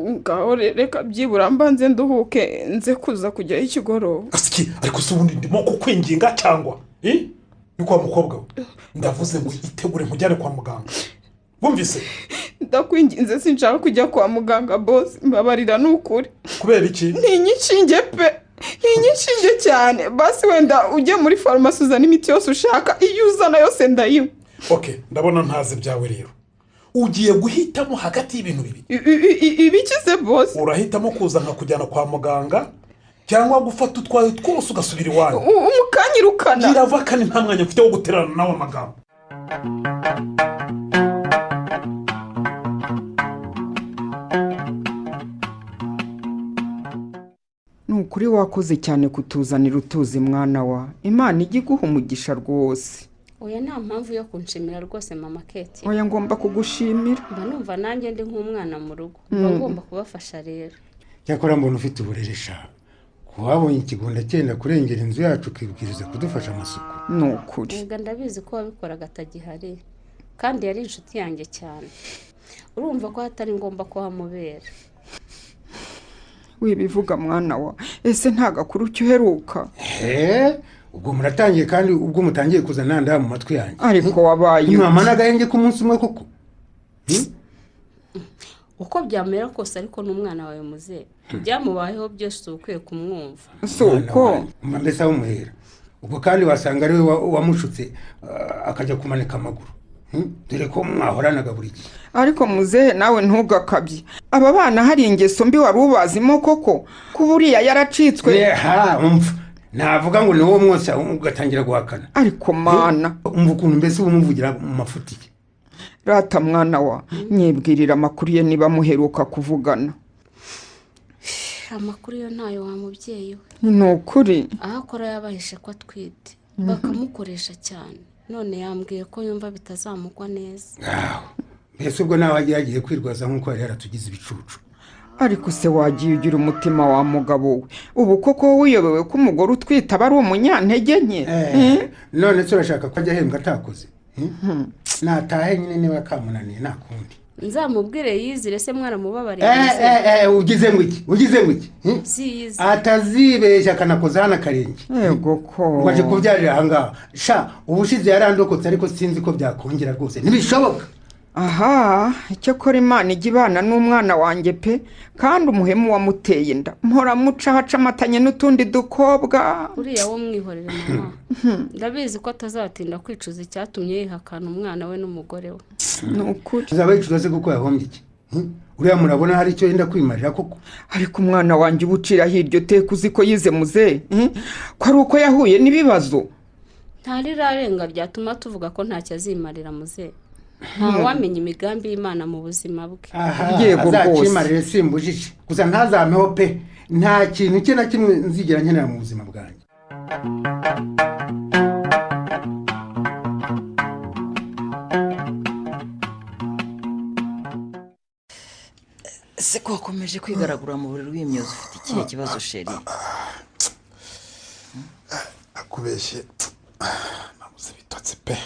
Ngaho reka byibura mbanze nduhuke nze kuza kujyayo ikigoroba. Asiki ariko se ubundi ndimo kukwinginga cyangwa ni kwa mukobwa we? Ndavuze ngo itegure nkujyane kwa muganga. Wumvise? Ndakwinginze sinshaka kujya kwa muganga boss, mbabarira nukuri. Kubera iki? Ntinya inshinge pe, ntinya inshinge cyane. Basi wenda ujye muri farumasi uzana imiti yose ushaka, iyo uzana yose ndayinywa. Okay, ndabona ntazi ibyawe rero. Ugiye guhitamo hagati y'ibintu bibiri. Ibikize boss? Urahitamo kuza nkakujyana kwa muganga cyangwa gufata utwaye twose ugasubira iwanyu. Umukanyirukana. Girava kandi nta mwanya mfite wo guterana nawe amagambo. Nukuri wakoze cyane kutuzanira utuzi mwana wa. Imana ijye iguha umugisha rwose. Oya nta mpamvu yo kunshimira rwose mama Keti. Oya ngomba kugushimira. Mba numva nanjye ndi nk'umwana mu rugo. Mba ngomba kubafasha rero. Cyakora mbona ufite uburere sha. Wabonye ikigunda cyenda kurengera inzu yacu ukibwiriza kudufasha amasuku. Nukuri. Ega ndabizi ko wabikoraga atagihari. Kandi yari inshuti yanjye cyane. Urumva ko hatari ngomba kuhamubera. Wibivuga mwana wa. Ese nta gakuru cyuheruka? Ubwo muratangiye kandi ubwo mutangiye kuzana nda mu matwi yanjye. Ariko wabaye mama nagahenge ku munsi umwe koko. Uko byamera kose ariko n'umwana wawe muze. Byamubayeho byose ukwiye kumwumva. Suko mbese aho muhera. Ubwo kandi wasanga ari we wamushutse akajya kumanika amaguru. Dore ko mwahoranaga buri gihe. Ariko muzehe nawe ntugakabye. Aba bana hari ingeso mbi wari ubazimo koko. Kuburiya yaracitswe. Umva. Navuga ngo ni wowe mwose ugatangira guhakana. Ariko mana umva ukuntu mbese umuvugira mu mafuti. Rata mwana wa, nyibwirira amakuru ye niba muheruka kuvugana. Amakuru yo ntayo wa mubyeyi we. Nukuri. Aho akora yabahishe ko atwite bakamukoresha cyane. None yambwiye ko yumva bitazamugwa neza. Mbese ubwo nawe agiye kwirwaza nkuko yari yaratugize ibicucu. Ariko se wagiye ugira umutima wa mugabo we. Ubu koko wiyobewe ko umugore utwita aba ari umunyantege nke? None se urashaka ko ajya ahembwa atakoze? Natahe nyine niba kamunaniye nakundi. Nzamubwire yizire se mwaramubabariye. Ugize ngo iki? Ugize ngo iki? Atazibeshya akanakoza hano akarenge. Yego ko. Waje kubyarira aha ngaha. Sha ubushize yarandokotse ariko sinzi ko byakongera rwose. Ntibishoboka. Aha, icyakora Imana ijya ibana n'umwana wanjye pe, kandi umuhemu wamuteye inda. Mpora muca haca amatanye n'utundi dukobwa. Uriya wo mwihorere mama. Ndabizi ko atazatinda kwicuza icyatumye yihakana umwana we n'umugore we. Nukuri. Azaba yicuza se kuko yahombye iki? Uriya murabona hari icyo yenda kwimarira koko. Ariko umwana wanjye ubucira hiryo teka uzi ko yize muze, ko ari uko yahuye n'ibibazo. Ntarirarenga byatuma tuvuga ko ntacyo azimarira muze. Nta wamenya imigambi y'Imana mu buzima bwe. Yego rwose. Azakimarire simbujije. Gusa ntazameho pe. Nta kintu cye na kimwe nzigera nkenera mu buzima bwanjye. Se ko wakomeje kwigaragura mu buriri w'imyozo ufite ikihe kibazo sheri? Akubeshye nabuze ibitotsi pe.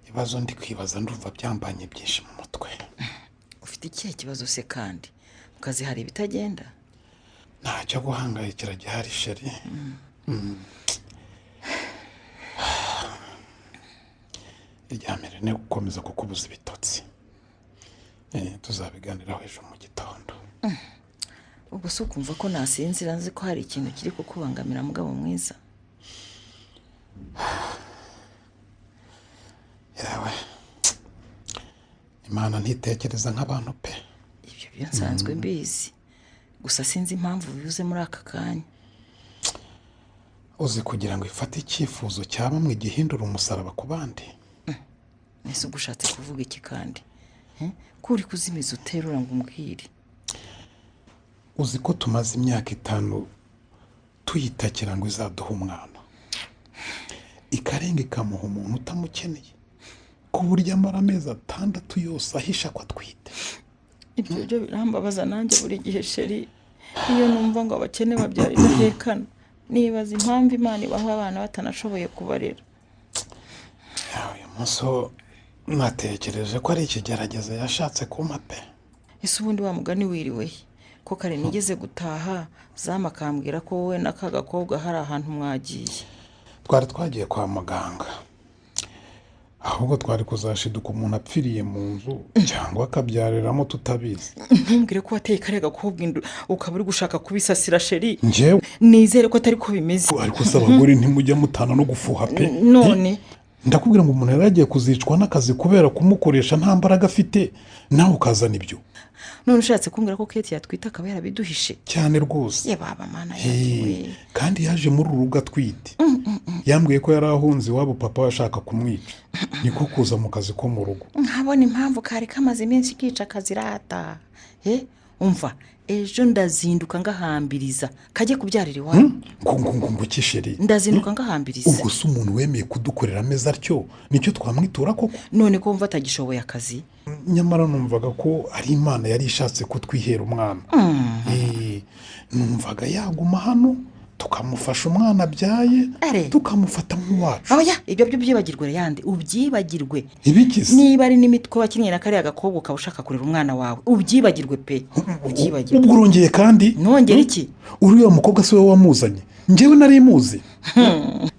Ibibazo ndi kwibaza ndumva byambanye byinshi mu mutwe. Ufite ikihe kibazo se kandi? Mu kazi hari ibitagenda? Ntacyo guhangayikira gihari sheri. Iryamire ne gukomeza kukubuza ibitotsi. Tuzabiganiraho ejo mu gitondo. Ubwo se ukumva ko nasinzira nzi ko hari ikintu kiri kukubangamira mugabo mwiza? Yawe Imana ntitekereza nk'abantu pe. Ibyo byo nsanzwe mbizi. Gusa sinzi impamvu bivuze muri aka kanya. Uzi kugira ngo ifate icyifuzo cya bamwe gihindura umusaraba ku bandi. Ese ugushatse kuvuga iki kandi? Ko uri kuzimiza uterura ngo umbwire. Uzi ko tumaze imyaka 5 tuyitakira ngo izaduha umwana. Ikarenga ikamuha umuntu utamukeneye. Ku buryo amara amezi 6 yose ahisha ko atwite. Ibyo byo birambabaza nanjye buri gihe sheri. Iyo numva ngo abakene babyara idahekana, nibaza impamvu Imana ibaha abana batanashoboye kubarera. Uyu munsi Natekereje ko ari ikigeragezo yashatse kumpa pe. Ese ubundi wa mugani wiriwe ko kare nigeze gutaha Zamu akambwira ko wowe n'aka gakobwa hari ahantu mwagiye? Twari twagiye kwa muganga, ahubwo twari kuzashiduka umuntu apfiriye mu nzu cyangwa akabyariramo tutabizi. Ntumbwire ko wateye kariya gakobwa inda ukaba uri gushaka kubisasira sheri. Njyewe nizere ko atari ko bimeze. Ariko se abagore ntimujya mutana no gufuha pe. None ndakubwira ngo umuntu yari agiye kuzicwa n'akazi kubera kumukoresha nta mbaraga afite, nawe ukazana ibyo. None ushatse kumbwira ko Kate yatwite akaba yarabiduhishe? Cyane rwose. Ye baba mana yanjye. Kandi yaje muri uru rugo atwite. Yambwiye ko yari ahunze iwabo papa ashaka kumwica, niko kuza mu kazi ko mu rugo. Nkabona impamvu kari kamaze iminsi kica akazi rata. Umva ejo ndazinduka ngahambiriza kajye kubyarira iwabo. Ngo kisheri. Ndazinduka ngahambiriza. Ubwo se umuntu wemeye kudukorera ameza atyo nicyo twamwitura koko? None ko mva atagishoboye akazi. Nyamara numvaga ko ari Imana yari ishatse kutwihera umwana. Numvaga yaguma hano tukamufasha umwana abyaye, tukamufata nk'uwacu. Oya, ibyo byo byibagirwe yandi, ubyibagirwe. Ibikize. Niba ari n'imitwe wakinnye na kariya gakobwa ukaba ushaka kurera umwana wawe, ubyibagirwe pe. Ubyibagirwe. Ubwo urongeye kandi? Nongera iki? Uriya mukobwa se we wamuzanye? Njyewe nari muzi.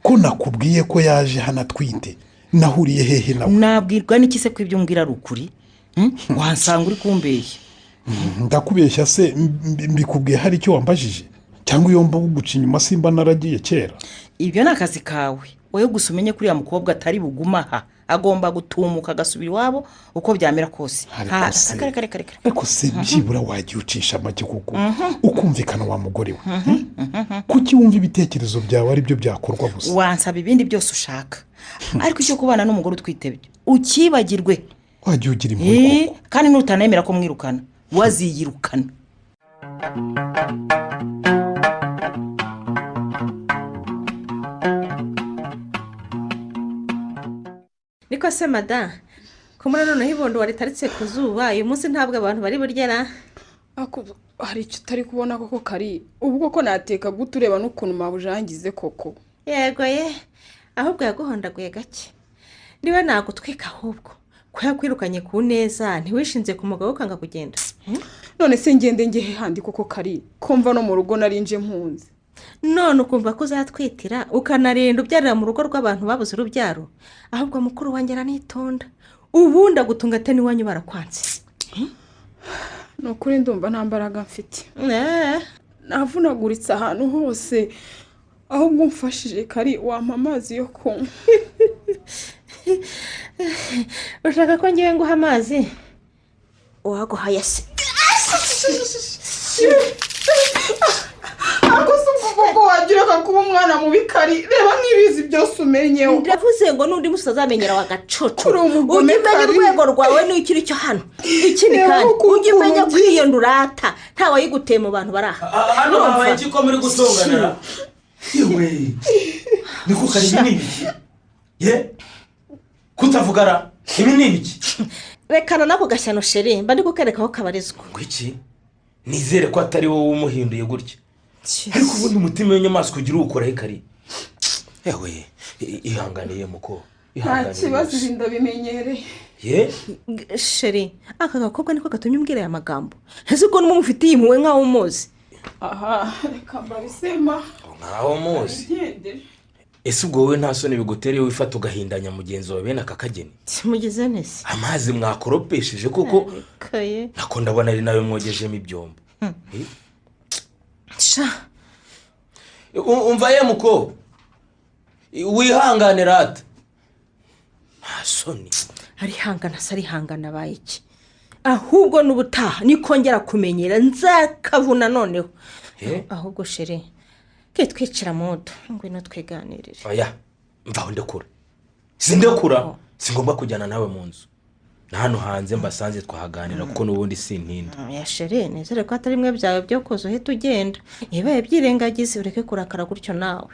Ko nakubwiye ko yaje hano atwite, nahuriye hehe nawe? Nabwirwa n'iki se ko ibyo umbwira ari ukuri? Wansanga uri kumbeshya. Ndakubeshya se mbikubwiye hari icyo wambajije? Cyangwa iyo mba guca inyuma simba naragiye kera. Ibyo ni akazi kawe. Wowe gusa umenye kuri ya mukobwa atari buguma aha, agomba gutumuka agasubira iwabo uko byamera kose. Ariko se byibura wagiye ucisha make kuko ukumvikana wa mugore we. Kuki wumva ibitekerezo byawe ari byo byakorwa gusa? Wansaba ibindi byose ushaka, ariko icyo kubana n'umugore utwite ukibagirwe. Wagiye ugira impuhwe koko. Kandi nutanemera ko mwirukana waziyirukana. Niko se mada, kumura noneho ibondo waritaritse ku zuba uyu munsi ntabwo abantu bari buryera. Hari icyo utari kubona koko kari ubwo ko nateka gute ureba n'ukuntu mabujangize koko? Yego ye, ahubwo yaguhondaguye gake. Niba nagutwika ahubwo ko yakwirukanye ku neza ntiwishinze ku mugabo ukanga kugenda. None se ngende ngehe handi koko kari kumva no mu rugo narinje mpunze. None ukumva ko uzatwitira ukanarinda ubyarira mu rugo rw'abantu babuze urubyaro. Ahubwo mukuru wanjye aranitonda, ubundi agutunga ate n'iwanyu barakwanze. Ni ukuri ndumva nta mbaraga mfite. Navunaguritse ahantu hose, ahubwo umfashije kari wampa amazi yo kunywa. Ushaka ko ngiye nguha amazi? Uwaguhaye se? Kuko wagira kuba umwana mubi kari, reba nk'ibizi byose umenyeho. Ndavuze ngo n'undi musi azamenyera wa gacoco. Ujye umenya urwego rwawe n'ikiri cyo hano. Ikindi kandi ujye umenya kwiyenda urata nta wayiguteye mu bantu bari aha. Hano habaye iki ko muri gutonganira? Yewe niko kari ibi ni ibiki? Ye kutavugara ibi ni ibiki? Rekana nako gashyano sheri, mba ndi kukereka aho kabarizwa. Ngo iki? Nizere ko atari wowe umuhinduye gutya. Ariko ubundi umutima w'inyamaswa ugira uwukoraho kari. Ewe ihanganiye muko. Nta kibazo ibi ndabimenyereye. Ye sheri, aka gakobwa niko gatumye umbwira aya magambo. Ese ubwo n'umufitiye impuhwe nkaho umuzi? Aha reka mbabisema. Nkaho umuzi. Ese ubwo wowe nta soni bigutereye wifata ugahindanya mugenzi wawe bene aka kageni? Simugize nese. Amazi mwakoropesheje koko. Nako ndabona ari nawe mwogejemo ibyombo. Sha umva ye muko wihangane rata. Nta soni. Arihangana se arihangana abaye iki? Ahubwo n'ubutaha nikongera kumenyera nzakavuna noneho. Ahubwo shere ke twicira moto ngwino twiganirire. Oya mvaho ndekura. Sindekura, singomba kujyana nawe mu nzu. Na hano hanze mbasanze twahaganira kuko n'ubundi sintinda. Ya shere nizere ko atari mwe byawe byo kuza uhita ugenda. Ibaye byirengagize ureke kurakara gutyo nawe.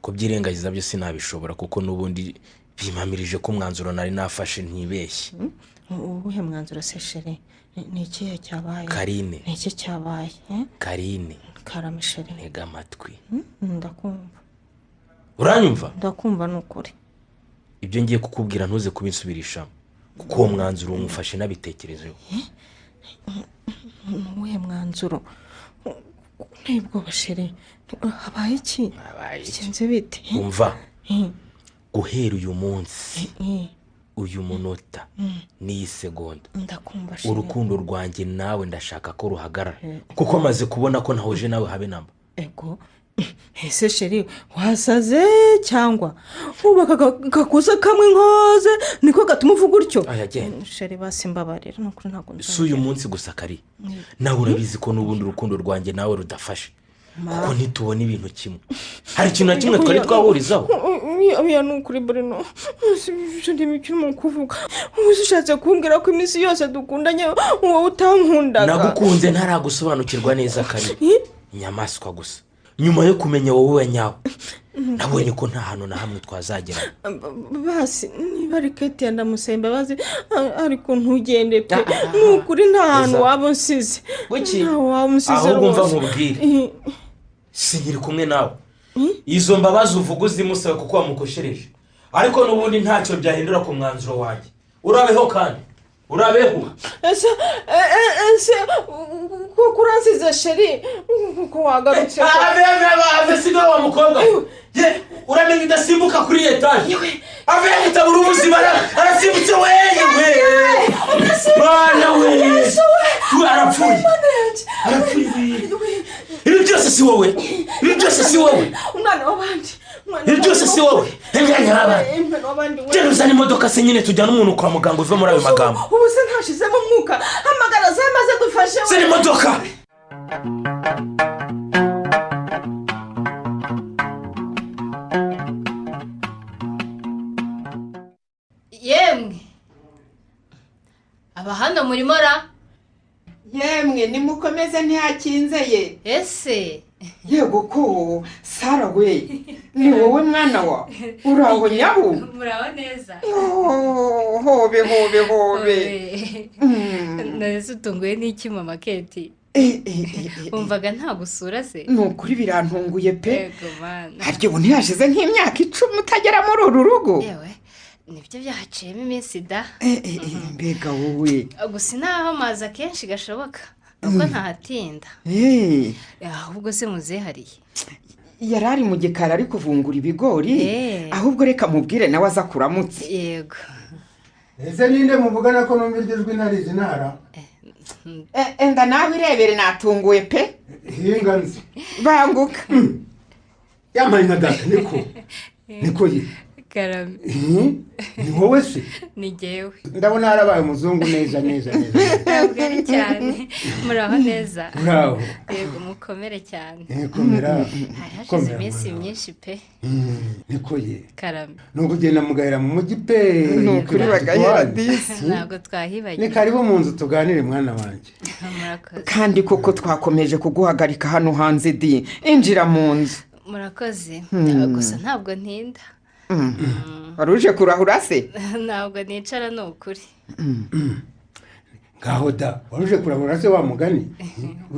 Kubyirengagiza byo sinabishobora kuko n'ubundi bimpamirije ko umwanzuro nari nafashe ntibeshye. Ubuhe mwanzuro se shere? Ni ikihe cyabaye? Karine. Ni iki cyabaye? Karine. Karame shere. Ntega amatwi. Ndakumva. Uranyumva? Ndakumva nukuri. Ibyo ngiye kukubwira ntuze kubinsubirishamo. Kuko uwo mwanzuro umufashe nabitekerejeho. Uwuhe mwanzuro? Ntibwo bashere habaye iki? Bigenze bite? Umva, guhera uyu munsi, uyu munota, n'iyi segonda, ndakumva shere. Urukundo rwanjye nawe ndashaka ko ruhagarara, kuko maze kubona ko ntahuje nawe habe namba. Ego ese sheri wasaze cyangwa ubaka kakosa kamwe nkoze niko gatuma uvuga utyo? Sheri basi mbabarira, nukuri ntabwo si uyu munsi gusa kari nawe urabizi ko n'ubundi urukundo rwanjye nawe rudafashe, kuko ntitubona ibintu kimwe. Hari ikintu na kimwe twari twahurizaho. Oya nukuri Bruno, sibyo ndimo kuvuga. Ushatse kumbwira ko iminsi yose dukundanye wowe utankundaga? Nagukunze ntaragusobanukirwa neza kari inyamaswa gusa. Nyuma yo kumenya wowe nyawe, nabonye ko nta hantu na hamwe twazagera. Basi niba ari Kate ndamusaba imbabazi, ariko ntugende pe. Nukuri nta hantu waba unsize. Ahubwo mva nkubwire, sinkiri kumwe nawe. Izo mbabazi uvuga uzimusaba kuko wamukoshereje, ariko n'ubundi ntacyo byahindura ku mwanzuro wanjye. Urabeho kandi urabeho. Ese kuko uransize sheri, kuko wagarutse. Ave siga wa mukobwa. Ye uramenye udasimbuka kuri etaje. Ave mutabura ubuzima arasimbutse wewe. Bana we. Tu arapfuye. Arapfuye. Ibi byose si wowe. Ibi byose si wowe. Umwana w'abandi. Ibi byose si wowe. Genda uzane imodoka se nyine tujyana umuntu kwa muganga uve muri ayo magambo. Ubu se ntashizemo umwuka. Hamagara zamaze dufashe. Zana imodoka. Yemwe aba hano murimo ra? Yemwe nimukomeze ntihakinze ye. Ese yego ko Sara we ni wowe mwana wa uraho nyabu? Muraho neza. Hobe hobe hobe. Nese utunguye n'iki mama Keti? Umvaga nta gusura se? Nukuri birantunguye pe. Yego mana. Haryo ubu ntiyashize nk'imyaka 10 utagera muri uru rugo. Yewe nibyo byahaciyemo iminsi da. Mbega wowe. Gusa naho amazi akenshi gashoboka nuko ntahatinda. Ahubwo se muzehariye yari ari mu gikari ari kuvungura ibigori. Ahubwo reka mubwire nawe aza kuramutse. Yego. Ese ninde muvugana ko numva iryo jwi ntarizi ntara? Enda nawe irebere natunguye pe. Hinga nzi. Banguka. Yamaye nka data niko. Niko ye. Karame. Ni wowe se? Ni jyewe. Ndabona harabaye umuzungu neza neza neza. Ntabwo ari cyane. Muraho neza. Muraho. Yego mukomere cyane. Komera. Hari hashize iminsi myinshi pe. Niko ye. Karame. Nuko ugenda mugahera mu mujyi pe. Nukuri bagahera disi. Ntabwo twahibagiwe. Ni karibu mu nzu tuganire mwana wanjye. Murakoze. Kandi koko twakomeje kuguhagarika hano hanze di. Injira mu nzu. Murakoze. Gusa ntabwo ntinda. Waruje kurahura se? Ntabwo nicara ni ukuri. Ngaho da, waruje kurahura se wa mugani?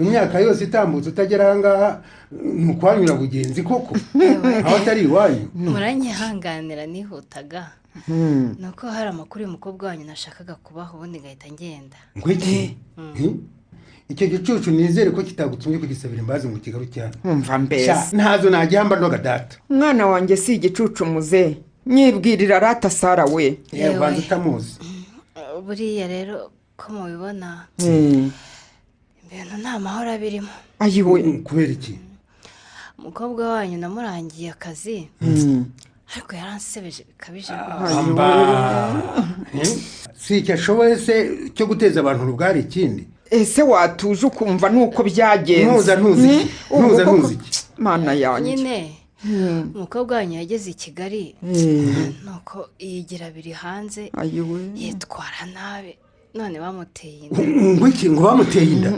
Imyaka yose itambutse utagera aha ngaha ni ukwanyura bugenzi koko? Aho atari iwanyu? Muranyihanganira nihutaga. Nuko hari amakuru y'umukobwa wanyu nashakaga kubaho ubundi ngahita ngenda. Ngo iki? Icyo gicucu nizere ko kitagutumye kugisabira imbazi ngo kigaruke hano. Umva mbese. Ntazo najyamba ndoga data. Mwana wanjye si igicucu muze. Nyibwirira rata Sara we. Yewe banza utamuzi. Buriya rero ko mubibona. Ibintu nta mahoro abirimo. Ayiwe kubera iki? Umukobwa wanyu namurangiye akazi. Ariko yaransebeje bikabije rwose. Si icyo ashoboye se cyo guteza abantu urugari ikindi? Ese watuje ukumva nuko byagenze? Ntuza ntuzi. Ntuza ntuzi. Mana yanjye. Nyine umukobwa wanyu yageze i Kigali nuko yigira biri hanze yitwara nabi none bamuteye inda. Ngo iki? Ngo bamuteye inda?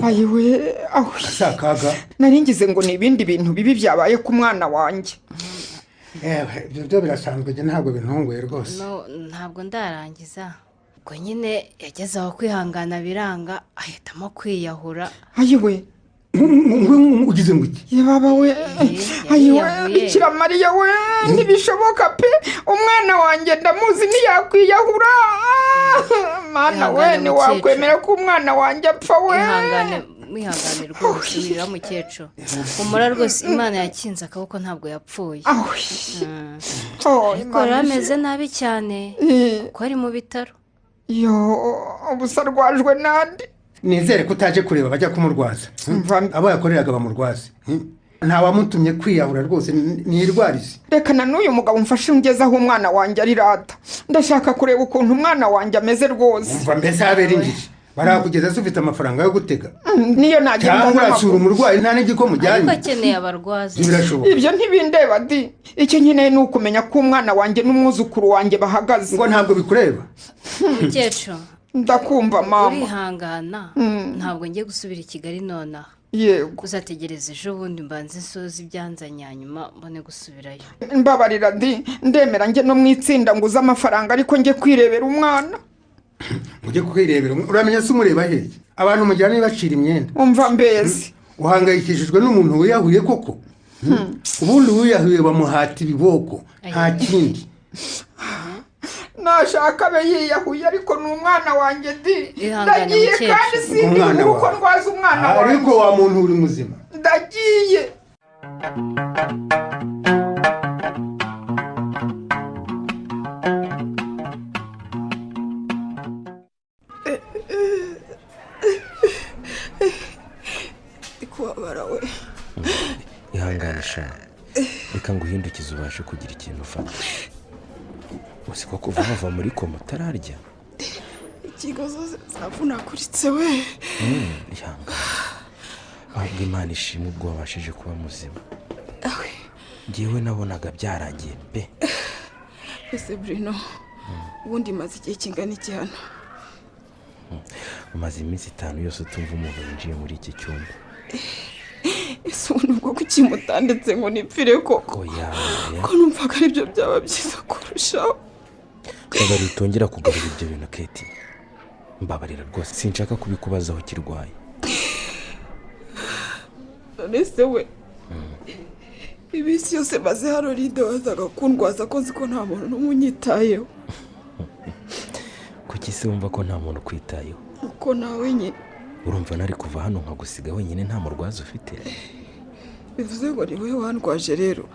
Ayiwe aho sakaga. Naringize ngo ni ibindi bintu bibi byabaye ku mwana wanjye. Ibyo byo birasanzwe je ntabwo bintunguye rwose. No ntabwo ndarangiza. Ubwo nyine yageze aho kwihangana biranga ahitamo kwiyahura. Ayiwe Ugize ngo iki? Ye baba we, ayiwe Bikira Mariya we, ntibishoboka pe, umwana wanjye ndamuzi ntiyakwiyahura. Mana we, ntiwakwemera ko umwana wanjye apfa we. Ihangane, mwihangane rwose, wirira mukecuru. Humura rwose, Imana yakinze akaboko ntabwo yapfuye. Ariko yari ameze nabi cyane kuko ari mu bitaro. Yo, ubusa arwajwe nande? Nizere ko utaje kureba bajya kumurwaza. Abo yakoreraga bamurwaze. Ntawamutumye kwiyahura rwose, nirwarize. Reka na n'uyu mugabo umfashe ungeze aho umwana wanjye ari rata. Ndashaka kureba ukuntu umwana wanjye ameze rwose. Umva mbese habera injiji. Barakugeza se ufite amafaranga yo gutega? Niyo nagenda cyangwa urasura umurwayi nta n'igiko mujyanye. Ariko akeneye abarwaza. Birashoboka. Ibyo ntibindeba di. Icyo nkeneye ni ukumenya ko umwana wanjye n'umwuzukuru wanjye bahagaze. Ngo ntabwo bikureba. Mukecuru, ndakumva mama. Urihangana, ntabwo ngiye gusubira i Kigali nonaha. Yego. Uzategereza ejo bundi mbanze nsoze ibyanzanye hanyuma mbone gusubirayo. Mbabarira di, ndemera njye no mu itsinda nguze amafaranga ariko njye kwirebera umwana. Ujye kwirebera, uramenya se umureba hehe? Abantu mujyana bacira imyenda. Umva mbese. Uhangayikishijwe n'umuntu wiyahuye koko? Ubundi wiyahuye bamuhata ibiboko, nta kindi. Nashaka abe yiyahuye ariko ni umwana wanjye di. Ndagiye kandi sindi uko ndwaza umwana wanjye. Ariko wa muntu uri muzima. Ndagiye. Kubabara we. Ihangane sha. Reka nguhindukize ubashe kugira ikintu ufata. Uzi ko kuva bava muri koma utararya? Ingingo zose zavunaguritse we. Ihangane. Ahubwo Imana ishimwe ubwo wabashije kuba muzima. Njyewe nabonaga byarangiye pe. Ese Bruno, ubundi maze igihe kingana iki hano? Umaze iminsi 5 yose utumva umuntu winjiye muri iki cyumba. Ese ubundi ubwo kuki mutanditse ngo nipfire koko? Oya, ko numvaga aribyo byaba byiza kurushaho. Mbabarira utongera kugarura ibyo bintu Keti. Mbabarira rwose, sinshaka kubikubazaho kirwaye. None se we, iminsi yose maze hano Ride wazaga kundwaza ko nzi ko nta muntu n'umwe unyitayeho. Kuki se wumva ko nta muntu ukwitayeho? Uko nawe nyine. Urumva nari kuva hano nkagusiga wenyine nta murwaza ufite? Bivuze ngo ni wowe wandwaje rero.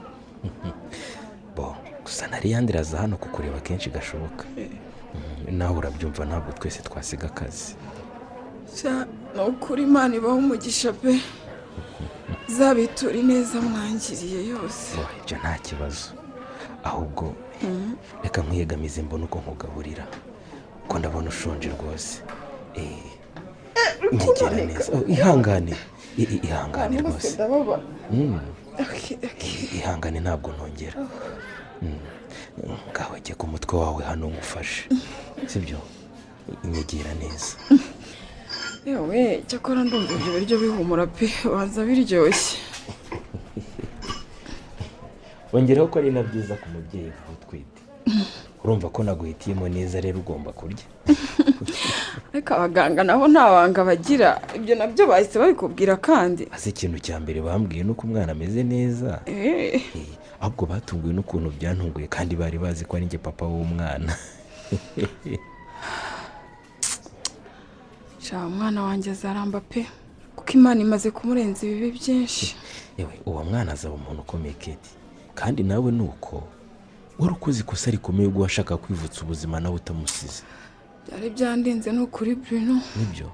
Bo, gusa nari yandiraza hano kukureba kenshi gashoboka. Nawe urabyumva ntabwo twese twasiga akazi. Sha, ni ukuri Imana ibaha umugisha pe. Zabitura ineza mwangiriye yose. Ibyo nta kibazo. Ahubwo reka nkwiyegamize mbone uko nkugaburira. Kuko ndabona ushonje rwose. Nyegera neza. Ihangane. Ihangane rwose. Ihangane ntabwo nongera. Ngaho jya ku mutwe wawe hano ngufashe. Sibyo? Nyegera neza. Yewe, cyakora ndumva ibyo biryo bihumura pe, banza biryoshye. Wongeraho ko ari na byiza ku mubyeyi nkawe utwite. Urumva ko naguhitiyemo neza rero ugomba kurya. Ariko abaganga nabo nta banga bagira, ibyo nabyo bahise babikubwira kandi. Ase ikintu cya mbere bambwiye nuko umwana ameze neza. Ahubwo batunguwe n'ukuntu byantunguye kandi bari bazi ko ari njye papa w'umwana. Sha, umwana wanjye azaramba pe, kuko Imana imaze kumurenza ibibi byinshi. Yewe, uwo mwana azaba umuntu ukomeye Keti. Kandi nawe nuko wari ukoze ikosa rikomeye ubwo washaka kwivutsa ubuzima nawe utamusize. Byari byandinze ni ukuri Bruno. Nibyo.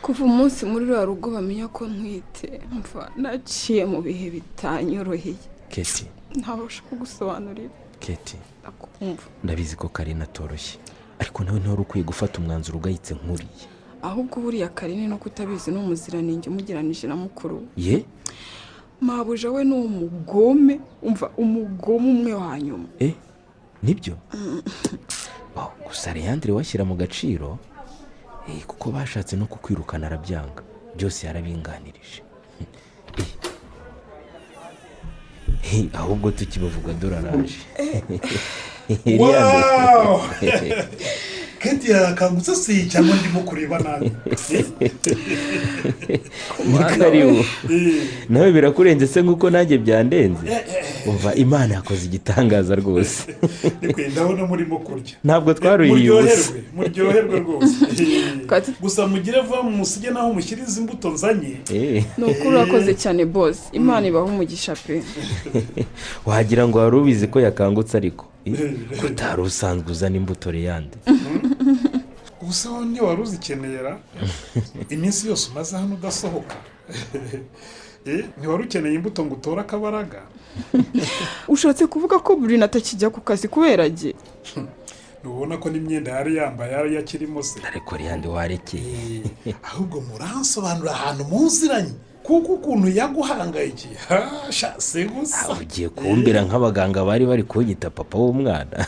Kuva umunsi muri rwa rugo bamenya ko ntwite, mva naciye mu bihe bitanyoroheye. Keti, ntabasha kugusobanurira. Keti, ndakumva. Ndabizi ko Karine atoroshye, ariko nawe ntiwari ukwiye gufata umwanzuro ugayitse nk'uriya. Ahubwo buriya Karine no kutabizi ni umuziranenge umugeranije na mukuru. Ye? Mabuja we ni umugome, umva umugome umwe wa nyuma. Nibyo? Gusa Leandre washyira mu gaciro, kuko bashatse no kukwirukana arabyanga, byose yarabinganirije. Ahubwo tukibavuga dore araje. Wow! Keti yakangutse si cyangwa ndimo kureba nabi. Ni karibu. Nawe birakurenze se nkuko nanjye byandenze. Umva Imana yakoze igitangaza rwose. Nikwe ndabona murimo kurya. Ntabwo twaruhiye ubusa. Muryoherwe rwose. Gusa mugire vuba musige naho mushyiriza imbuto nzanye. Ni ukuri urakoze cyane boss. Imana ibahe umugisha pe. Wagira ngo wari ubizi ko yakangutse ariko. Utari usanzwe uzana imbuto Leyande. Gusa ni wari uzikenera iminsi yose umaze hano udasohoka. Ntiwari ukeneye imbuto ngo utore akabaraga. Ushatse kuvuga ko Bruno atakijya ku kazi kubera jye? Ntubona ko n'imyenda yari yambaye yari yakirimo se? Ariko Leyande warekeye. Ahubwo muransobanura ahantu muziranye kuko ukuntu yaguhangayikiye se gusa. Ugiye kumbira nk'abaganga bari bari kunyita papa w'umwana.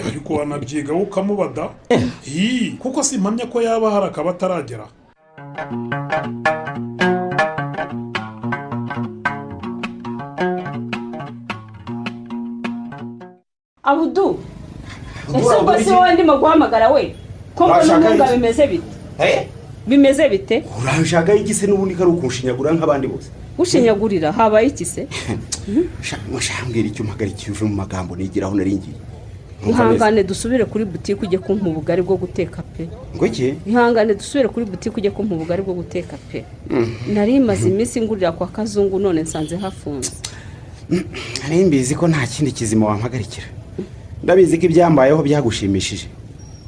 Ariko wanabyiga ukamubada. Kuko simpamya ko yaba hari akaba ataragera. Abudu, ese ubwo si wowe ndimo guhamagara we? Ko mbona umwuga bimeze bite? Bimeze bite? Uranshaka iki se n'ubundi kari ukunshinyagura nk'abandi bose? Ushinyagurira habaye iki se? Shambwira icyo mpagarikiye uve mu magambo nigiraho naringiye. Ihangane dusubire kuri butike ujye kumpa ubugari bwo guteka pe. Ngo iki? Ihangane dusubire kuri butike ujye kumpa ubugari bwo guteka pe. Nari maze iminsi ngurira kwa Kazungu none nsanze hafunze. Nari mbizi ko nta kindi kizima wampagarikira. Ndabizi ko ibyambayeho byagushimishije.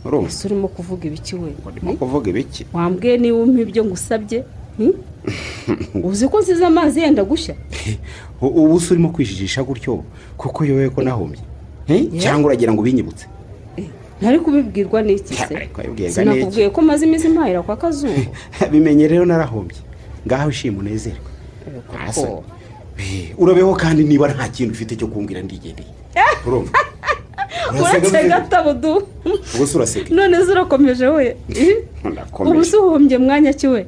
Urumva? Urimo kuvuga ibiki we? Urimo kuvuga ibiki? Wambwiye niba umpa ibyo ngusabye? Uzi ko nsize amazi yenda gushya? Ubu se urimo kwijijisha gutyo kuko yowe ko nahombye? Cyangwa uragira ngo ubinyibutse? Ntari kubibwirwa n'iki se? Sinakubwiye ko maze iminsi mpahira kwa Kazungu. Bimenye rero narahombye. Ngaho ishima unezerwe. Urabeho kandi niba nta kintu ufite cyo kumbwira ndigendeye. Urumva? Uraseka Tabudu. Ubwo se uraseka? None se urakomeje we? Ubu se uhombye mwanya ki we?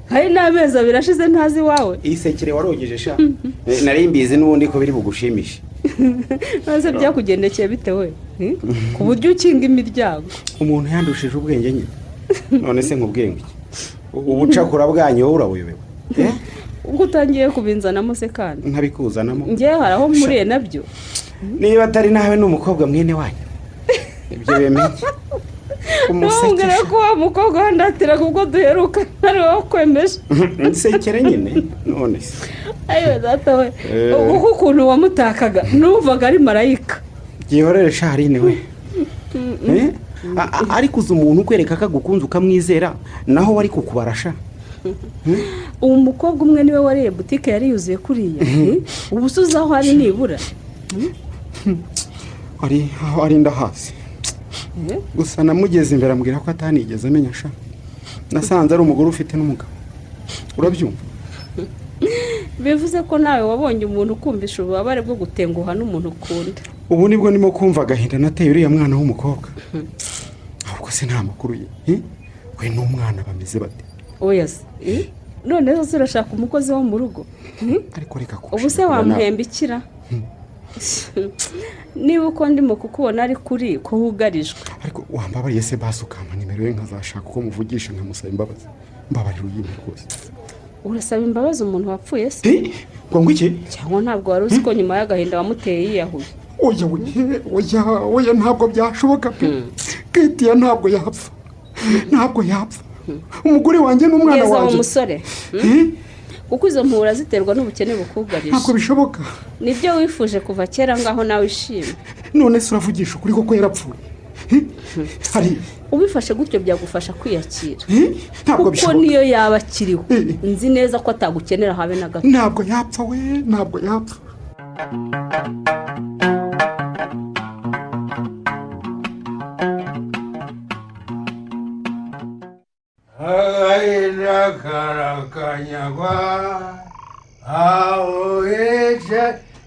Hari n'amezi abiri ashize ntazi iwawe. Isekere warogeje sha. Nari mbizi n'ubundi ko biri bugushimishe. None byakugendekeye bite we? Ku buryo ukinga imiryango. Umuntu yandushije ubwenge nyine. None se nkubwire ngo iki? Ubucakura bwanyu wowe urabuyobewe. Ubwo utangiye kubinzanamo se kandi? Ntabikuzanamo. Ngewe hari aho mpuriye nabyo. Niba atari nawe n'umukobwa mwene wanyu. Ibyo bemeye. Ntumbwire ko wa mukobwa wandatiraga ubwo duheruka ntari wowe kwemeje. Nsekere nyine none se. Ayiwe data we. Kuko ukuntu wamutakaga numvaga ari marayika. Gihorere Shaharine we. Ariko uzi umuntu ukwereka ko agukunze ukamwizera naho wari kukubarasha. Uwo mukobwa umwe niwe wariye butike yari yuzuye kuriya. Ubu se uzi aho ari nibura? Ari aho ari ndahazi. Gusa namugeze imbere ambwira ko atanigeze amenya sha. Nasanze ari umugore ufite n'umugabo. Urabyumva? Bivuze ko nawe wabonye umuntu ukumvisha ububabare bwo gutenguha n'umuntu ukunda. Ubu nibwo ndimo kumva agahinda nateye uriya mwana w'umukobwa. Ahubwo se nta makuru ye. We n'umwana bameze bate? Oya se. None se urashaka umukozi wo mu rugo? Ariko reka ko. Ubu se wamuhemba ikira? Niba uko ndimo kukubona ari kuri ko wugarijwe. Ariko wambabariye se basi ukampa nimero ye nkazashaka uko muvugisha nkamusaba imbabazi. Mbabarira uyimpe rwose. Urasaba imbabazi umuntu wapfuye se? Ngo ngo iki? Cyangwa ntabwo wari uzi ko nyuma y'agahinda wamuteye yiyahuye? Oya oya oya ntabwo byashoboka pe. Ketiya ntabwo yapfa. Ntabwo yapfa. Umugore wanjye n'umwana wanjye. Ngeza umusore. Kuko izo mpura ziterwa n'ubukene bukugarije. Ntabwo bishoboka. Nibyo wifuje kuva kera ngaho nawe ishimwe. None se uravugisha ukuri koko yarapfuye? Hari ubifashe gutyo byagufasha kwiyakira. Ntabwo bishoboka. Kuko niyo yaba akiriho nzi neza ko atagukenera habe na gato. Ntabwo yapfa we, ntabwo yapfa. Karakanyagwa aho eje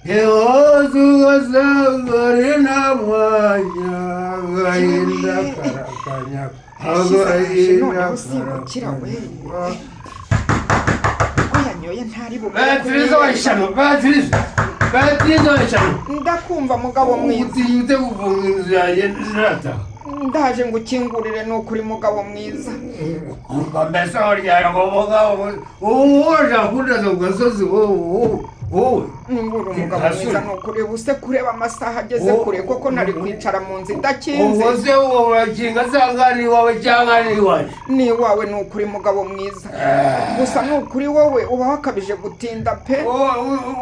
eozugasangare na mwanya gahinda karakanyagwa noneho simbukira we ko yanyoye ntari bugare. Ndakumva mugabo mwiza. Utinyutse gufunga inzu yanjye nzirataha. Ndaje ngo ukingurire ni ukuri mugabo mwiza. Mbese waryara ngo mugabo uwo jakundaza ku gasozi wowe wowe. Ngura umugabo mwiza ni ukuri ubuse kureba amasaha ageze kure koko nari kwicara mu nzu idakinze. Ubwo se uwo urakinga asanga ni iwawe cyangwa ni iwanjye? Ni iwawe ni ukuri mugabo mwiza. Gusa ni ukuri wowe uba wakabije gutinda pe.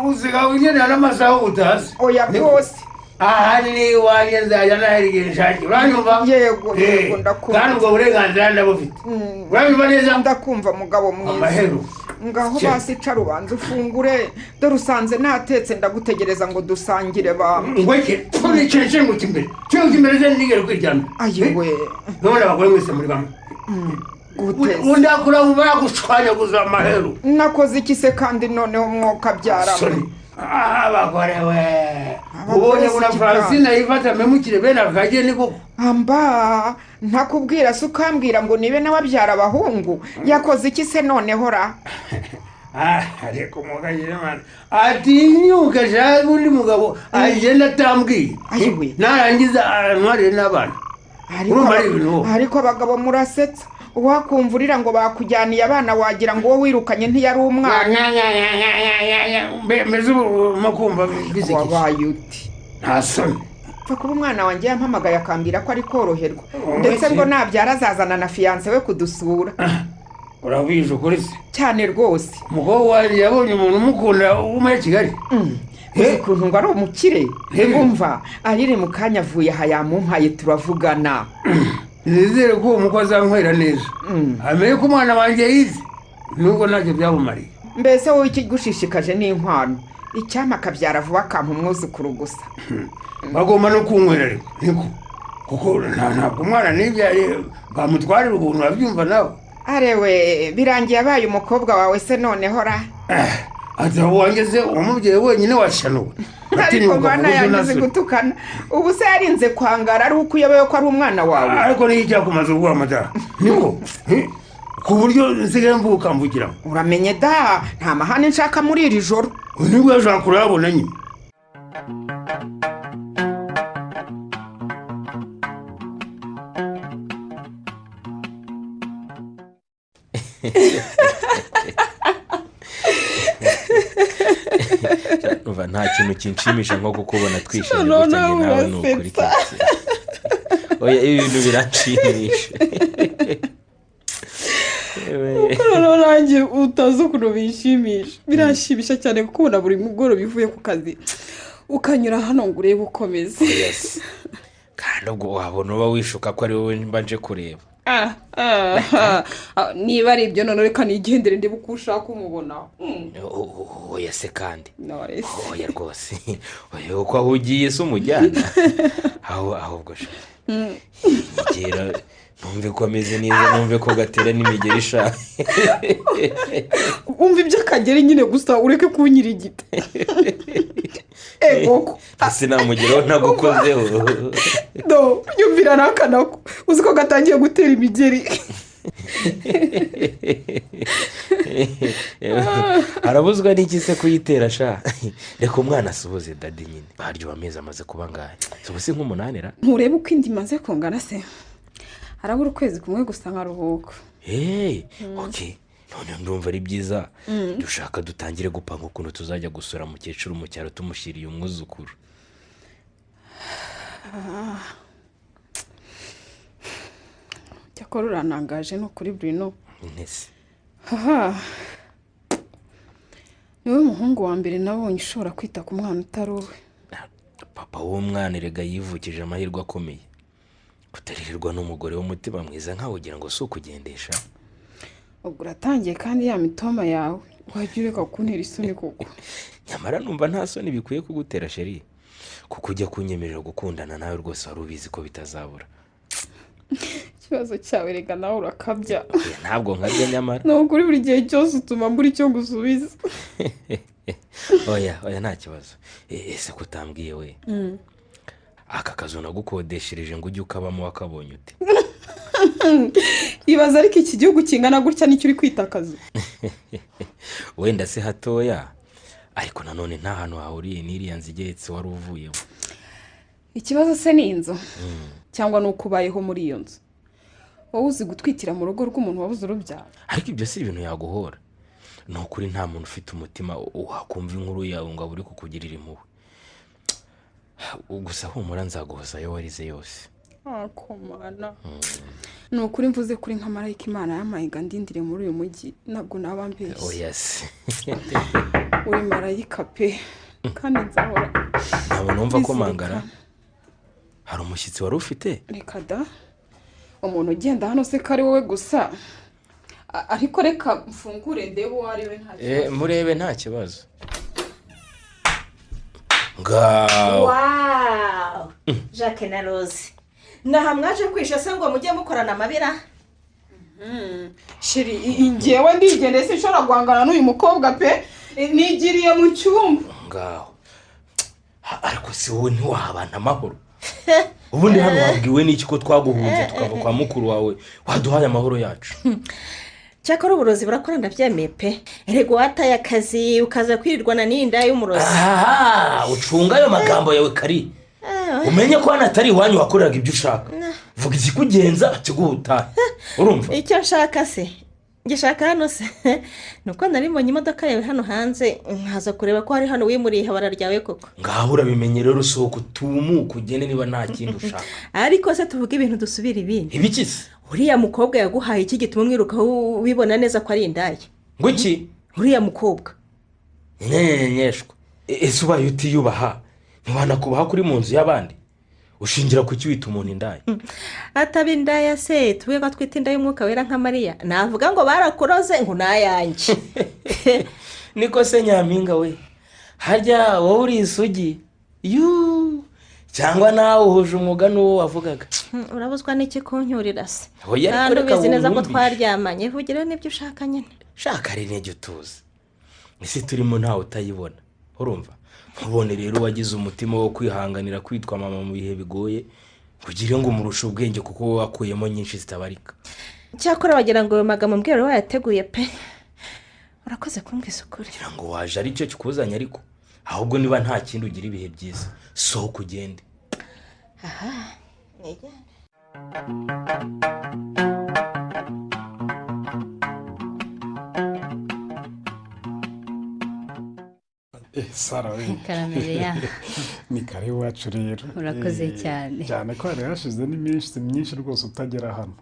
Usiga ugendera n'amasaha utazi. Oya rwose. Aha ni iwanjye nzajya nahera igihe nshakiye uranyumva? Yego yego ndakumva. Kandi ubwo burenganzira ndabufite. Uranyumva neza? Ndakumva mugabo mwiza. Amahero. Ngaho basi ica rubanza ufungure dore usanze natetse ndagutegereza ngo dusangire bamwe. Ngweke nicare cenguka imbere cenguka imbere ze nigere kwiryamira. Ayiwe. None abagore mwese muri bamwe. Gute? Undi akura vuba yagushwanyaguza amahero. Nakoze iki se kandi noneho mwoka byarama? Abagore we. Ubonye kuna Francine yifata memukire bene akageni koko. Amba ntakubwira se ukambwira ngo nibe nababyara abahungu yakoze iki se noneho ra? Ariko mugagire mana atinyuka shaka undi mugabo agenda atambwiye. Ayiwe. Narangiza antwarire n'abana. Ariko abagabo murasetsa. Wakumvurira ngo bakujyaniye abana wagira ngo wowe wirukanye ntiyari umwana. Mbese makumva biziki. Wabaye uti nta soni. Pfa kuba umwana wanjye yampamagaye akambwira ko ari koroherwa ndetse ngo nabyara azazana na fiyanse we kudusura. Urabwije ukuri se? Cyane rwose. Umukobwa wanjye yabonye umuntu umukunda wo Kigali. Uzi ukuntu ngo ari umukire? Umva arire mu kanya avuye aha yamumpaye turavugana. Nizere ko uwo mukozi anywera neza amenye ko umwana wanjye yize nubwo ntacyo byamumariye. Mbese wowe ikigushishikaje ni inkwano icyampa akabyara vuba akampa umwuzukuru gusa. Bagomba no kunywera ariko niko kuko ntabwo umwana nibyariye bamutwarira ubuntu urabyumva nawe. Arewe birangiye abaye umukobwa wawe se noneho ra? Ati wanjye se umubyeyi wenyine washanuwe. Ariko bana yangize gutukana ubu se yarinze kwangara ari uko uyobewe ko ari umwana wawe. Ariko niyo icyakumaze ubwo amata niko ku buryo nsigaye mvuka mvugira. Uramenye da nta mahane nshaka muri iri joro. Nibwo yashaka kurabona nyine. Umva nta kintu kinshimisha nko kukubona twishimye gutya njye nawe ni ukuri. Oya ibi bintu biranshimisha. Kuko noneho nanjye utazi ukuntu binshimisha. Biranshimisha cyane kukubona buri mugoroba uvuye ku kazi ukanyura hano ngo urebe ukomeze. Kandi ubwo wabona uba wishuka ko ari wowe mba nje kureba. Niba ari ibyo none reka nigendere ndebe uko ushaka umubona. Oya se kandi oya rwose oya uko aho ugiye se umujyana ahubwo nyegera numve ko ameze neza numve ko gatera n'imigeri sha. Umva ibyo akagera nyine gusa ureke kunyirigita. Ego ese namugeraho ntagukozeho. Do nyumvira nakanako uzi ko gatangiye gutera imigeri. Arabuzwa n'iki se kuyitera sha? Reka umwana asuhuze dadi nyine. Haryo amezi amaze kuba ngahe? Ubu si nk'umunani ra? Nturebe uko indi imaze kungana se? Harabura ukwezi kumwe gusa nkaruhuka. Okay. None ndumva ari byiza dushaka dutangire gupanga ukuntu tuzajya gusura mukecuru mu cyaro tumushyiriye umwuzukuru. Cyakora uranangaje no kuri Bruno. Ntese. Niwe muhungu wa mbere nabonye ushobora kwita ku mwana utari uwe. Papa w'umwana erega yivukije amahirwe akomeye. Kutaririrwa n'umugore w'umutima mwiza nkawe ugira ngo si ukugendesha. Ubwo uratangiye kandi ya mitoma yawe wajya ureka kuntera isoni koko. Nyamara numva nta soni bikwiye kugutera sheri, kuko ujya kunyemerera gukundana nawe rwose wari ubizi ko bitazabura. Ikibazo cyawe rega nawe urakabya. Ntabwo nkabya nyamara. Ni ukuri buri gihe cyose utuma mbura icyo ngusubiza. Oya oya nta kibazo. Ese kutambwiye we aka kazu nagukodeshereje ngo ujye ukabamo wakabonye ute? Ibaza ariko iki gihugu kingana gutya nicyo uri kwita akazu. Wenda se hatoya ariko nanone nta hantu hahuriye n'iriya nzu igeretse wari uvuyemo. Ikibazo se ni inzu Cyangwa ni uko ubayeho muri iyo nzu. Wowe uzi gutwitira mu rugo rw'umuntu wabuze urubyaro. Ariko ibyo si ibintu yaguhora. Ni ukuri nta muntu ufite umutima wakumva inkuru yawe ngo abure kukugirira impuhwe. Gusa humura nzaguhoza ayo warize yose. Akomana. Ni ukuri mvuze kuri nka marayika Imana yampaye ngo andindire muri uyu mujyi, ntabwo naba mbeshye. Oya se. Uri marayika pe. Kandi nzahora. Ntabwo numva ko mangara. Hari umushyitsi wari ufite? Reka da. Umuntu ugenda hano se ko ari wowe gusa. Ariko reka mfungure ndebe uwo ari we nta kibazo. Murebe nta kibazo. Ngaho. Wow! Jacques na Rose. Naha mwaje kwisha se ngo mujye mukorana amabira? Sheri, ngewe ndigende sinshobora guhangana n'uyu mukobwa pe. Nigiriye mu cyumba. Ngaho. Ariko si wowe ntiwahabana amahoro. Ubundi hano wabwiwe n'iki ko twaguhunze tukava kwa mukuru wawe waduhaye amahoro yacu? Cyakora uburozi burakora ndabyemeye pe. Erego wataye akazi ukaza kwirirwana n'inda y'umurozi. Aha, ucunga ayo magambo yawe kari. Umenye ko hano atari iwanyu wakoreraga ibyo ushaka. Vuga ikikugenza kiguhuta. Urumva? Icyo nshaka se ngishaka hano se nuko nari mbonye imodoka yawe hano hanze nkaza kureba ko hari hano wimuriye ihabara ryawe koko. Ngaho urabimenye rero, usohoka utumuka ugende niba nta kindi ushaka. Ariko se tuvuge ibintu dusubira ibindi. Ibiki se? Uriya mukobwa yaguhaye iki gituma umwirukaho ubibona neza ko ari indaya? Ngo iki? Uriya mukobwa nyenyeshwa. Ese ubaye utiyubaha ntiwanakubaha kuri mu nzu y'abandi? Ushingira ku ki wita umuntu indaya? Ataba indaya se tuvuge ko twita inda y'umwuka wera nka Mariya, navuga ngo barakuroze ngo nayanjye. Niko se nyampinga we, harya wowe uri isugi yu cyangwa nawe uhuje umwuga n'uwo wavugaga? Urabuzwa n'iki kuncyurira se? Kandi ubizi neza ko twaryamanye, vugira n'ibyo ushaka nyine. Shaka ari n'ibyo utuzi. Isi turimo ntawe utayibona, urumva? Mubone rero wagize umutima wo kwihanganira kwitwa mama mu bihe bigoye, kugira ngo umurushe ubwenge kuko wowe wakuyemo nyinshi zitabarika. Cyakora wagira ngo ayo magambo mbwira wayateguye pe. Urakoze kumbwiza ukuri. Kugira ngo waje ari cyo kikuzanye, ariko ahubwo niba nta kindi ugira ibihe byiza, sohoka ugende. Aha, nigende. Sara we. Karamere ya. Ni kare iwacu rero. Urakoze cyane. Cyane ko hari hashize n'iminsi myinshi rwose utagera hano.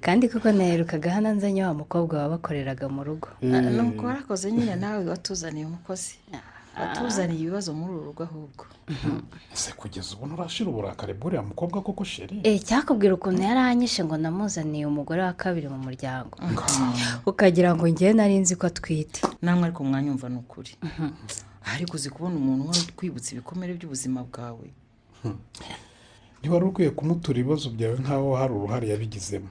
Kandi kuko naherukaga hano nzanye wa mukobwa wabakoreraga mu rugo. Nuko warakoze nyine nawe watuzaniye umukozi. Watuzaniye ibibazo muri uru rugo ahubwo. Ese kugeza ubu nturashira uburakari bw'uriya mukobwa koko sheri? Cyakubwira ukuntu yaranyishe ngo namuzaniye umugore wa kabiri mu muryango. Ukagira ngo ngewe nari nzi ko atwite. Namwe ariko mwanyumva nukuri. Ariko uzi kubona umuntu wari utwibutsa ibikomere by'ubuzima bwawe. Ntiwari ukwiye kumutura ibibazo byawe nkaho hari uruhare yabigizemo.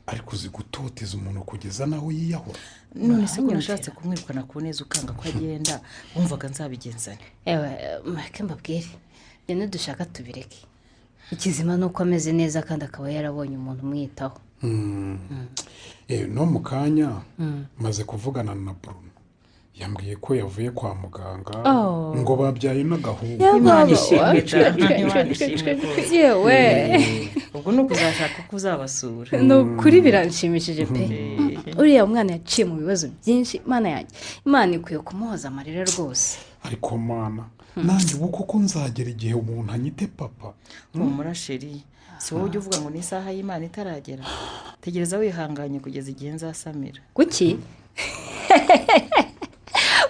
Ariko uzi gutoteza umuntu kugeza naho yiyahura. None se ko nashatse kumwirukana ku neza ukanga ko agenda, wumvaga nzabigenzane. Ewe, mureke mbabwire. Ibyo dushaka tubireke. Ikizima ni uko ameze neza kandi akaba yarabonye umuntu umwitaho. No mu kanya maze kuvugana na Bruno. Yambwiye ko yavuye kwa muganga ngo babyaye n'agahungu. Imana ishimwe cyane, Imana ishimwe rwose. Yewe. Ubwo ni ukuzashaka uko uzabasura. Ni ukuri biranshimishije pe. Uriya mwana yaciye mu bibazo byinshi, Imana yanjye. Imana ikwiye kumuhoza amarira rwose. Ariko mana, nanjye ubu koko nzagera igihe umuntu anyite papa. Humura sheri, si wowe ujya uvuga ngo ni isaha y'Imana itaragera. Tegereza wihanganye kugeza igihe nzasamira. Kuki?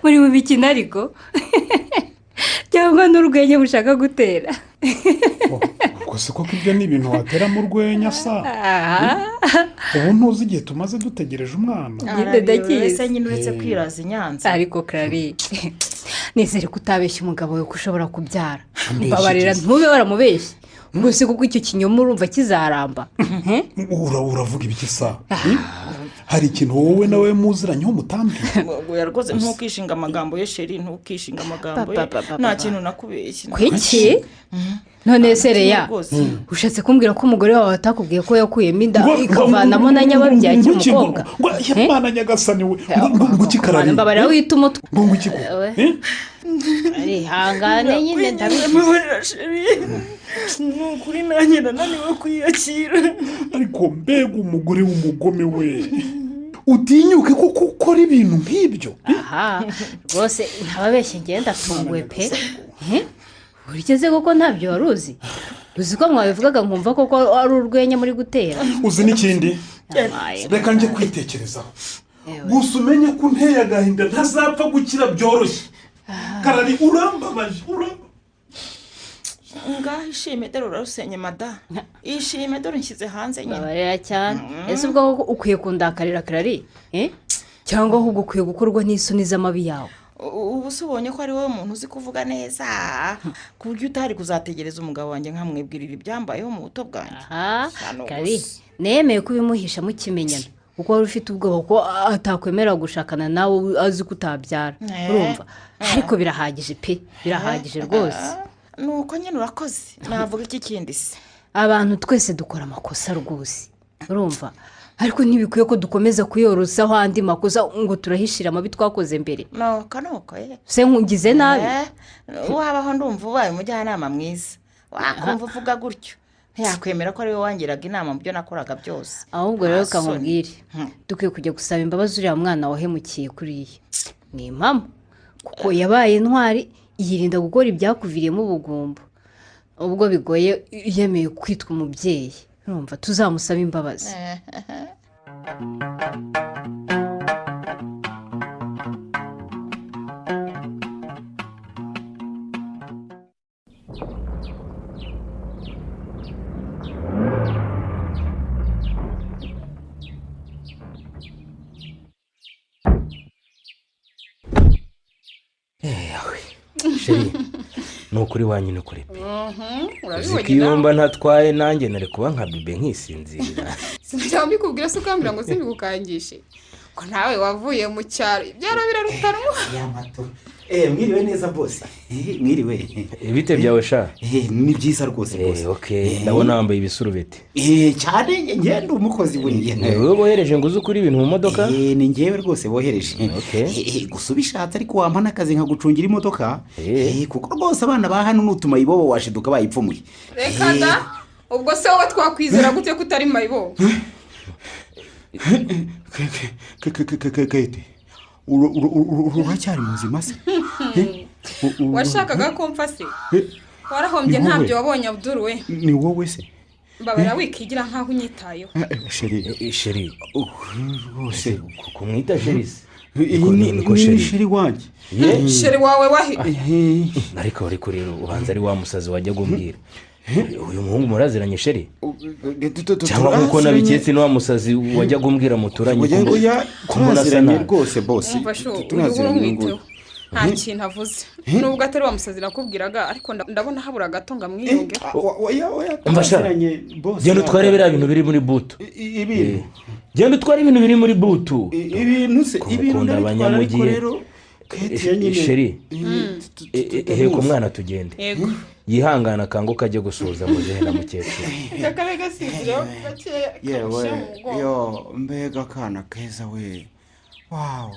Muri mu mikino ariko cyangwa n'urwenya bushaka gutera. Ubwo se koko ibyo ni ibintu watera mu rwenya sa? Ubu ntuzi igihe tumaze dutegereje umwana. Ese nyine uretse kwiraza i Nyanza. Ariko Clary, nizere ko utabeshya umugabo wawe ko ushobora kubyara. Mbabarira ntube waramubeshye. Ubwo se kuko icyo kinyoma urumva kizaramba. Uravuga ibiki sa? Hari ikintu wowe nawe muziranyeho mutambwiye? Oya rwose ntukishinga amagambo ye sheri, ntukishinga amagambo ye. Nta kintu nakubeshye. Kuki? None se Reya, ushatse kumbwira ko umugore wawe atakubwiye ko yakuyemo inda ikavanamo na nyababyaye cy'umukobwa? Imana nyagasani we, ngo ukikarari. Mbabarira wita umutwe. Ngo iki ko? Ari hangane nyine ndabivuze. Nukuri nanjye nananiwe kwiyakira. Ariko mbega umugore w'umugome we, utinyuke kuko ukora ibintu nk'ibyo. Aha rwose ntababeshye, ngenda ndatunguwe pe. Urigeze koko ntabyo wari uzi? Uzi ko mwabivugaga nkumva koko ari urwenya muri gutera. Uzi n'ikindi, reka njye kwitekerezaho. Gusa umenye ko unteye agahinda ntazapfa gukira byoroshye. Karari urambabaje, ngaho ishime dore urarusenye mada. Ishime dore nshyize hanze nyine. Babarira cyane. Ese ubwo ukwiye kundakarira Karari? Cyangwa ahubwo ukwiye gukorwa n'isoni z'amabi yawe? Ubu se ubonye ko ari wowe muntu uzi kuvuga neza ku buryo utari kuzategereza umugabo wanjye nkamwibwirira ibyambayeho mu buto bwanjye. Karari, nemeye kubimuhisha mukimenyana kuko wari ufite ubwoba ko atakwemera gushakana nawe azi ko utabyara, urumva? Ariko birahagije pe, birahagije rwose. Nuko nyine urakoze. Navuga iki kindi se? Abantu twese dukora amakosa rwose, urumva? Ariko ntibikwiye ko dukomeza kuyorosaho andi makosa ngo turahishira amabi twakoze mbere. Nuko nuko se nkugize nabi? Wabaho ndumva ubaye umujyanama mwiza, wakumva uvuga gutyo ntiyakwemera ko ari wowe wangiraga inama mu byo nakoraga byose. Ahubwo rero kamubwire, dukwiye kujya gusaba imbabazi uriya mwana wahemukiye kuriya. Ni impamo kuko yabaye intwari, yirinda gukora ibyakuviriyemo ubugumba. Ubwo bigoye yemeye kwitwa umubyeyi, urumva tuzamusaba imbabazi. Sheri, nukuri wanyu nukuri pe. Urabibonye mba ntatwaye nanjye nari kuba nka bibe nkisinzira. Sinajya mbikubwira se ukambwira ngo simbigukangishe. Ko nawe wavuye mu cyaro ibyaro birarutanwa. Ya mato. Mwiriwe neza boss. Mwiriwe. Bite byawe sha? Ni byiza rwose boss. Okay, ndabona wambaye ibisurubeti. Cyane ngende umukozi buriye. Wewe bohereje ngo uze ukuri ibintu mu modoka? Ni ngewe rwose bohereje. Gusa ubishatse ariko wampa nakazi nka gucungira imodoka. Kuko rwose abana ba hano nutuma ibobo washiduka bayipfumuye. Reka da, ubwo se wowe twakwizera gute ko utari mayibobo? Kete, uracyari muzima se? Washakaga ko mfa se? Warahombye ntabyo wabonye Abdul we. Ni wowe se? Mbabara wikigira nkaho unyitayeho. Sheri, rwose kumwita Sheri se? Niko Sheri wanjye. Sheri wawe wahe? Ariko rero ubanza ari wa musazi wajya gumbwira. Uyu muhungu muraziranye Sheri? Cyangwa nkuko nabiketse ni wa musazi wajya gumbwira muturanye. Turaziranye rwose boss. Turaziranye ngo nta kintu avuze. Nubwo atari wa musazi nakubwiraga, ariko ndabona habura gato ngamwiyunge. Oya turaziranye boss. Genda utware biriya bintu biri muri butu. Ibintu. Genda utware ibintu biri muri butu. Ibintu se ibintu ndabitwara ariko rero Sheri, heko umwana tugende. Yego. Yihangana kanguka ajye gusuhuza muzehe na mukecuru. Ndakabe gasinzira gakeya. Yewe, yo mbega kana keza we. Wow.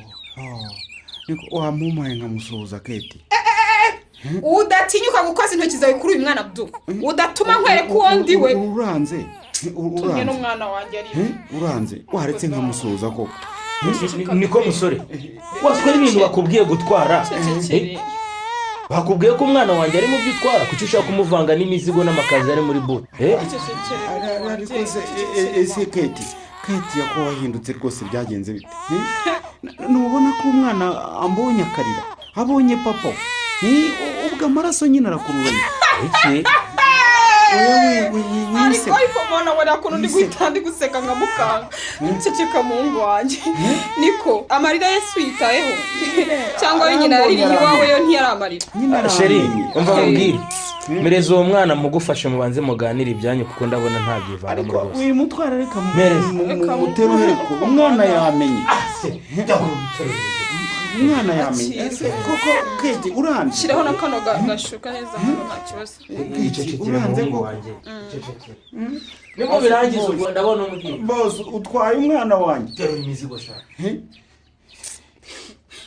Niko wamumaye nkamusuhuza Keti. Udatinyuka gukoza intoki zawe kuri uyu mwana Abdul. Udatuma nkwereka uwo ndi we. Uranze. Uranze. N'umwana wanjye ari. Uranze. Waretse nkamusuhuza koko. Niko musore, watwara ibintu bakubwiye gutwara. Bakubwiye ko umwana wanjye ari mu byo utwara, kuki ushaka kumuvanga n'imizigo n'amakazi ari muri butu? Ese Keti, Keti yako wahindutse rwose byagenze bite? Nubona ko umwana ambonye akarira, abonye papa, ubwo amaraso nyine arakururanye. Iki? Ariko mwana wari akuntu ndi guhita ndi guseka nkamukanga nceceka muhungu wanjye. Niko amarira Yesu yitayeho cyangwa we nyina yaririye iwawe yo ntiyari amarira. Sheri, umva nkubwire, mereza uwo mwana mugufashe mubanze muganire ibyanyu kuko ndabona ntabyivanamo rwose. Uyu mutwara reka muteruhereko umwana yamenye. Umwana yamenye ese koko Keti uranze. Shiraho na kano gashuka neza hano nta kibazo. Uranze koko. Niko birangiza ubwo ndabona umubwiye. Boss utwaye umwana wanjye. Terura imizigo sha.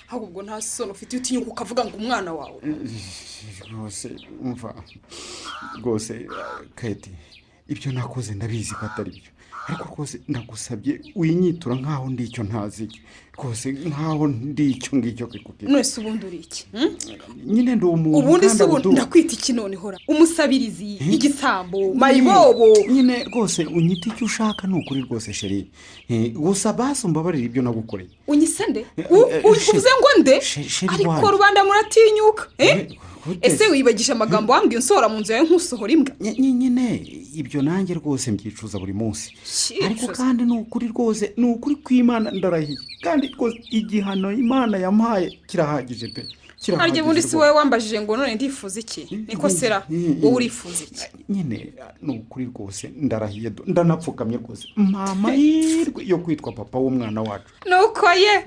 Ahubwo nta soni ufite utinyuka ukavuga ngo umwana wawe. Rwose umva rwose Keti ibyo nakoze ndabizi ko atari byo. Ariko rwose ndagusabye winyitura nkaho ndi icyo ntazi. Rwose nkaho ndi icyo ngicyo kikuti. None se ubundi uri iki? Nyine ndi umuntu. Ubundi se ubundi ndakwita iki none hora? Umusabirizi, igisambo, mayibobo. Nyine rwose unyita icyo ushaka ni ukuri rwose sheri. Gusa basi umbabarira ibyo nagukoreye. Unyise nde? Uvuze ngo nde? Ariko rubanda muratinyuka. Ese wibagisha amagambo wambwiye unsohora mu nzu yawe nkusohora imbwa? Nyine ibyo nanjye rwose mbyicuza buri munsi. Ariko kandi ni ukuri rwose ni ukuri kw'Imana ndarahiye. Kandi rwose igihano Imana yampaye kirahagije pe. Harya ubundi si wowe wambajije ngo none ndifuza iki? Niko sera wowe urifuza iki? Nyine ni ukuri rwose ndarahiye ndanapfukamye rwose. Mama yirwe yo kwitwa papa w'umwana wacu. Nuko ye.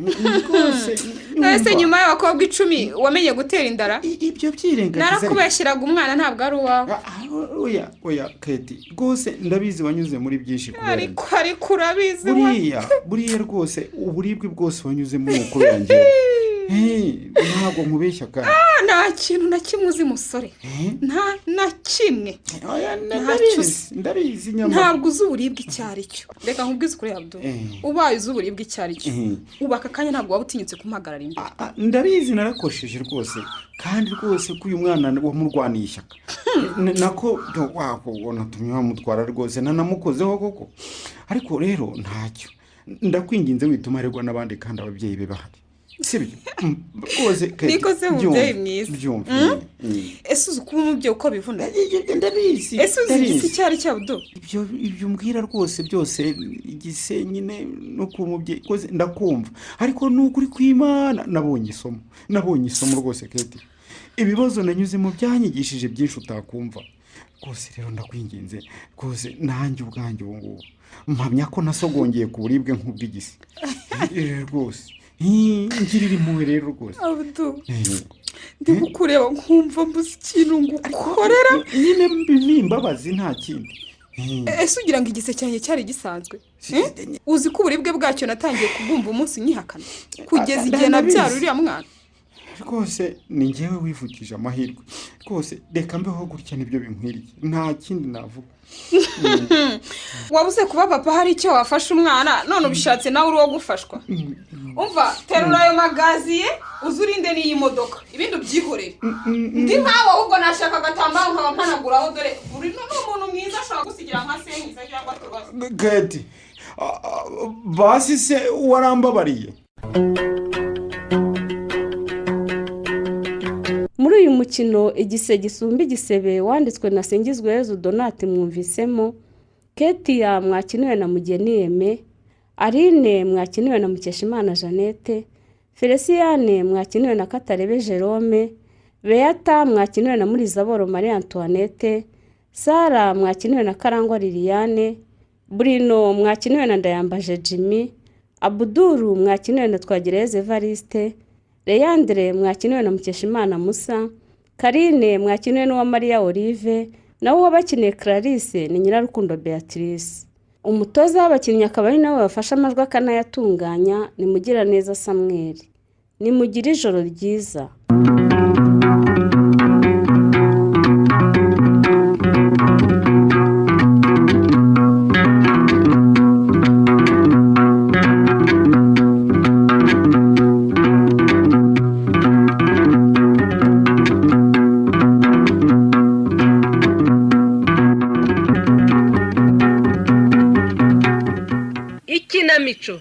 Ese nyuma y'abakobwa 10 wamenye gutera indara? Ibyo byirengagiza. Narakubeshyiraga umwana ntabwo ari uwawe. Oya oya Keti rwose ndabizi wanyuze muri byinshi kubera. Ariko urabizi buriya rwose uburibwe bwose wanyuzemo nuko birangiye. Ntabwo nkubeshya kandi. Nta kintu na kimwe uzi musore. Nta na kimwe. Ndabizi nyamara. Ntabwo uzi uburibwe icyo ari cyo. Reka nkubwize ukuri Abdul. Ubaye uzi uburibwe icyo ari cyo. Ubaka kanya ntabwo waba utinyutse kumpagarara imbere. Ndabizi narakosheje rwose. Kandi rwose ko uyu mwana wamurwaniye ishyaka. Nako wako natumye bamutwara rwose nanamukozeho koko. Ariko rero ntacyo. Ndakwinginze wituma aregwa n'abandi kandi ababyeyi be bahari. Sibyo rwose niko se umubyeyi mwiza. Ese uzi kuba umubyeyi uko bivuna? Ndabizi. Ese uzi igisi cyari cyabudo? Ibyo umbwira rwose byose igise nyine no kuba umubyeyi rwose ndakumva. Ariko nukuri kw'Imana nabonye isomo. Nabonye isomo rwose Keti. Ibibazo nanyuzemo byanyigishije byinshi utakumva. Rwose rero ndakwinginze rwose nanjye ubwanjye ubu ngubu mpamya ko nasogongeye ku buribwe nk'ubw'igisi. Rwose ngirira impuhwe rero rwose. Abdu ndi kukureba nkumva mbuze ikintu ngukorera. Nyine ni imbabazi nta kindi. Ese ugira ngo igise cyanjye cyari gisanzwe? Uzi ko uburibwe bwacyo natangiye kubwumva umunsi nyihakana kugeza igihe nabyara uriya mwana. Rwose ni njyewe wivukije amahirwe. Rwose reka mbeho gutya nibyo binkwiriye. Nta kindi navuga. Wabuze kuba papa hari icyo wafasha umwana none ubishatse nawe uri uwo gufashwa. Umva terura ayo magaziye uzurinde n'iyi modoka ibindi ubyihorere. Ndi nkawe ahubwo nashaka agatambaro nkaba mpanaguraho dore uri n'umuntu mwiza ashobora gusigira nka sengiza cyangwa tubazo. Keti basi se warambabariye. Muri uyu mukino igise gisumba igisebe wanditswe na Singizweyezu Donat mwumvisemo Ketia mwakiniwe na Mugeni Aime, Aline mwakiniwe na Mukeshimana Jeannette, Feliciane mwakiniwe na Katarebe Jerome, Beata mwakiniwe na Murizaboro Marie Antoinette, Sara mwakiniwe na Karangwa Liliane, Bruno mwakiniwe na Ndayambaje Jimmy, Abuduru mwakiniwe na Twagireze Evariste, Leandre mwakiniwe na Mukeshimana Musa, Karine mwakiniwe n'uwa Maria Olive, nawe wabakiniye Clarisse ni Nyirarukundo Beatrice. Umutoza w'abakinnyi akaba ari nawe wafashe amajwi akanayatunganya ni Mugiraneza Samuel. Nimugire ijoro ryiza. Ikinamico.